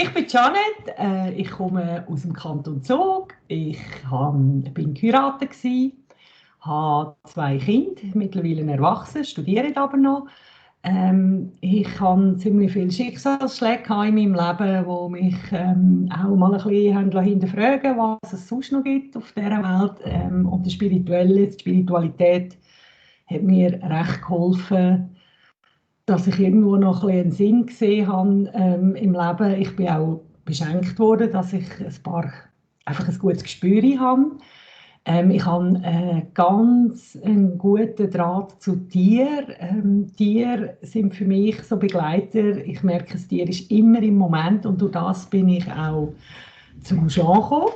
Ich bin Janet, ich komme aus dem Kanton Zug. Ich bin geheiratet, habe 2 Kinder, mittlerweile erwachsen, studiere aber noch. Ich hatte ziemlich viele Schicksalsschläge in meinem Leben, die mich auch mal ein bisschen hinterfragen, was es sonst noch gibt auf dieser Welt. Und die Spiritualität hat mir recht geholfen, dass ich irgendwo noch ein bisschen einen Sinn gesehen habe im Leben. Ich bin auch beschenkt worden, dass ich einfach ein gutes Gespür habe. Ich habe einen guten Draht zu Tieren. Tiere sind für mich so Begleiter. Ich merke, das Tier ist immer im Moment und durch das bin ich auch zum Jean gekommen.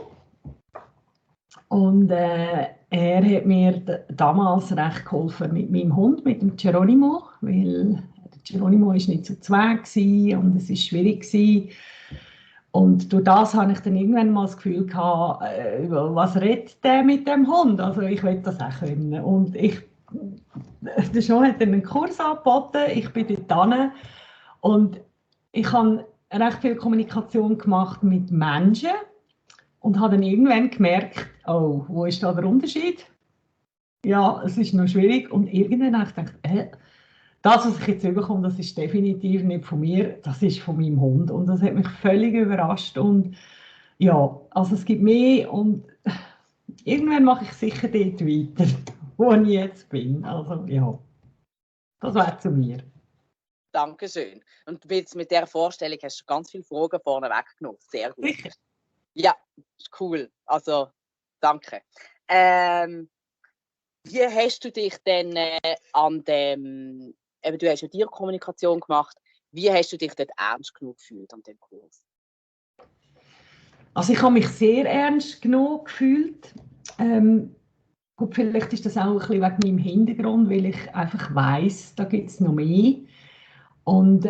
Und er hat mir damals recht geholfen mit meinem Hund, mit dem Geronimo, weil Geronimo war nicht so zweck und es war schwierig. Und durch das hatte ich dann irgendwann mal das Gefühl gehabt, was redet der mit dem Hund? Also ich will das auch können. Und der Jean hat dann einen Kurs angeboten, ich bin dort hin und ich habe recht viel Kommunikation gemacht mit Menschen und habe dann irgendwann gemerkt, oh, wo ist da der Unterschied? Ja, es ist noch schwierig und irgendwann habe ich gedacht, das, was ich jetzt bekomme, das ist definitiv nicht von mir, das ist von meinem Hund. Und das hat mich völlig überrascht. Und ja, also es gibt mehr und irgendwann mache ich sicher dort weiter, wo ich jetzt bin. Also ja, das wäre zu mir. Dankeschön. Und jetzt mit dieser Vorstellung hast du ganz viele Fragen vorne weggenommen. Sehr gut. Sicher. Ja, ist cool. Also, danke. Wie hast du dich denn an dem, eben, du hast ja Tierkommunikation gemacht, wie hast du dich dort ernst genug gefühlt an dem Kurs? Also ich habe mich sehr ernst genommen gefühlt. Gut, vielleicht ist das auch ein bisschen wegen meinem Hintergrund, weil ich einfach weiss, da gibt es noch mehr. Und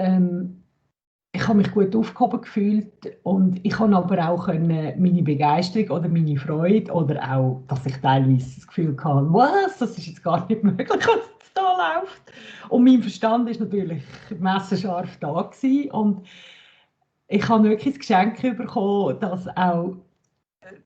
ich habe mich gut aufgehoben gefühlt und ich konnte aber auch meine Begeisterung oder meine Freude oder auch, dass ich teilweise das Gefühl hatte, was, das ist jetzt gar nicht möglich, was da läuft. Und mein Verstand war natürlich messerscharf da gewesen. Und ich habe wirklich das Geschenk bekommen, dass auch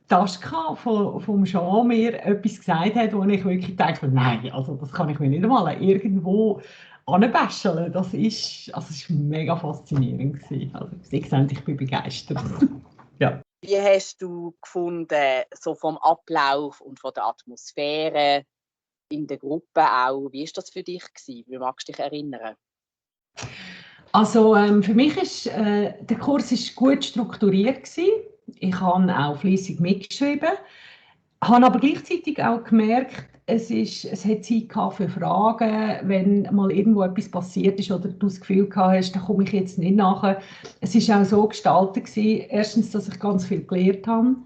Taschka vom Jean mir etwas gesagt hat, wo ich wirklich dachte, nein, also das kann ich mir nicht einmal irgendwo anbäscheln. Das ist mega faszinierend gewesen. Also Sie sehen, ich bin begeistert. Ja. Wie hast du gefunden, so vom Ablauf und von der Atmosphäre in der Gruppe auch, wie ist das für dich gewesen? Wie magst du dich erinnern? Also für mich ist der Kurs ist gut strukturiert gewesen. Ich habe auch fleissig mitgeschrieben, habe aber gleichzeitig auch gemerkt, es hat Zeit für Fragen, wenn mal irgendwo etwas passiert ist oder du das Gefühl hast, da komme ich jetzt nicht nachher. Es war auch so gestaltet gewesen, erstens, dass ich ganz viel gelernt habe,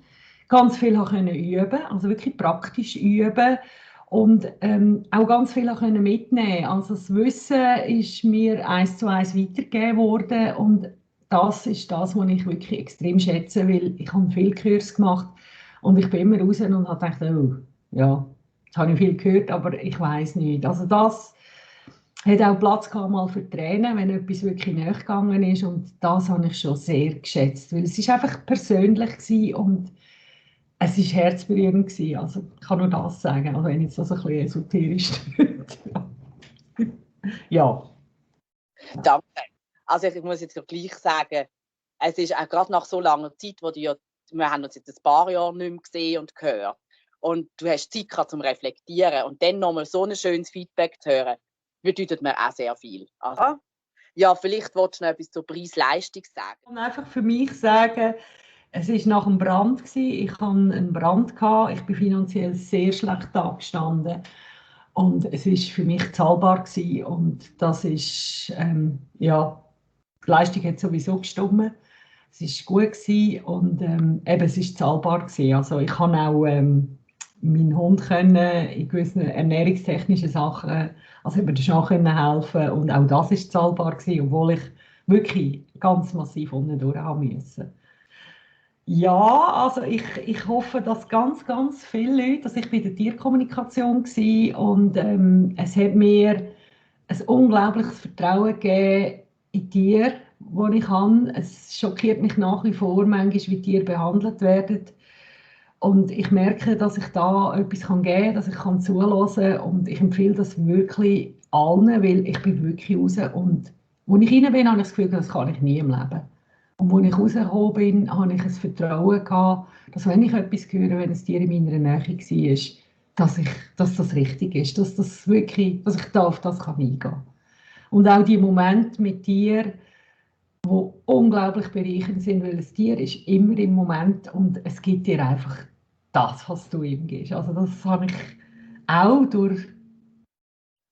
ganz viel konnte üben, also wirklich praktisch üben und auch ganz viel mitnehmen. Also das Wissen ist mir 1:1 weitergegeben worden und das ist das, was ich wirklich extrem schätze, weil ich habe viel Kurs gemacht und ich bin immer raus und habe gedacht, oh, ja, jetzt habe ich viel gehört, aber ich weiß nicht. Also das hat auch Platz gehabt mal für Tränen, wenn etwas wirklich näher gegangen ist und das habe ich schon sehr geschätzt, weil es ist einfach persönlich gewesen und es war herzberührend gewesen. Also ich kann nur das sagen, also wenn jetzt das ein bisschen esoterisch wird. Ja. Danke. Also ich muss jetzt gleich sagen, es ist auch gerade nach so langer Zeit, wir haben uns jetzt ein paar Jahre nicht mehr gesehen und gehört. Und du hast Zeit gehabt zum Reflektieren und dann nochmal so ein schönes Feedback zu hören, bedeutet mir auch sehr viel. Also, ja, vielleicht wolltest du noch etwas zur Preis-Leistung sagen. Ich kann einfach für mich sagen, es war nach dem Brand. Ich hatte einen Brand, ich bin finanziell sehr schlecht dagestanden. Und es war für mich zahlbar gewesen. Und das ist, ja, die Leistung hat sowieso gestimmt. Es war gut gewesen und eben, es war zahlbar gewesen. Also ich kann auch meinen Hund in gewissen ernährungstechnischen Sachen, also über den Schach helfen und auch das war zahlbar gewesen, obwohl ich wirklich ganz massiv unten durch haben musste. Ja, also ich hoffe, dass ganz, ganz viele Leute, dass ich bei der Tierkommunikation war und es hat mir ein unglaubliches Vertrauen gegeben in Tiere die ich habe. Es schockiert mich nach wie vor manchmal, wie Tiere behandelt werden. Und ich merke, dass ich da etwas geben kann, dass ich zuhören kann. Und ich empfehle das wirklich allen, weil ich bin wirklich raus. Und wo ich rein bin, habe ich das Gefühl, das kann ich nie im Leben. Und als ich rausgekommen bin, habe ich ein Vertrauen gehabt, dass wenn ich etwas höre, wenn ein Tier in meiner Nähe war, dass das richtig ist, dass das wirklich, dass ich da auf das eingehen kann. Und auch die Momente mit dir, die unglaublich bereichernd sind, weil ein Tier ist immer im Moment und es gibt dir einfach das, was du ihm gibst. Also das habe ich auch durch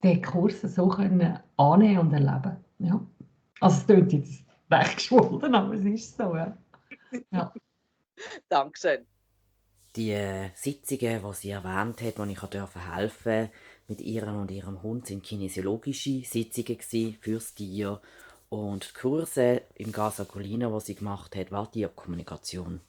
den Kurs so können annehmen und erleben. Ja. Also es klingt jetzt recht geschwollen, aber es ist so. Ja. Ja. Dankeschön. Die Sitzungen, die sie erwähnt hat, wo ich helfen durfte mit ihr und ihrem Hund, sind kinesiologische Sitzungen fürs Tier. Und die Kurse im Casa Colina, die sie gemacht hat, war Tierkommunikation.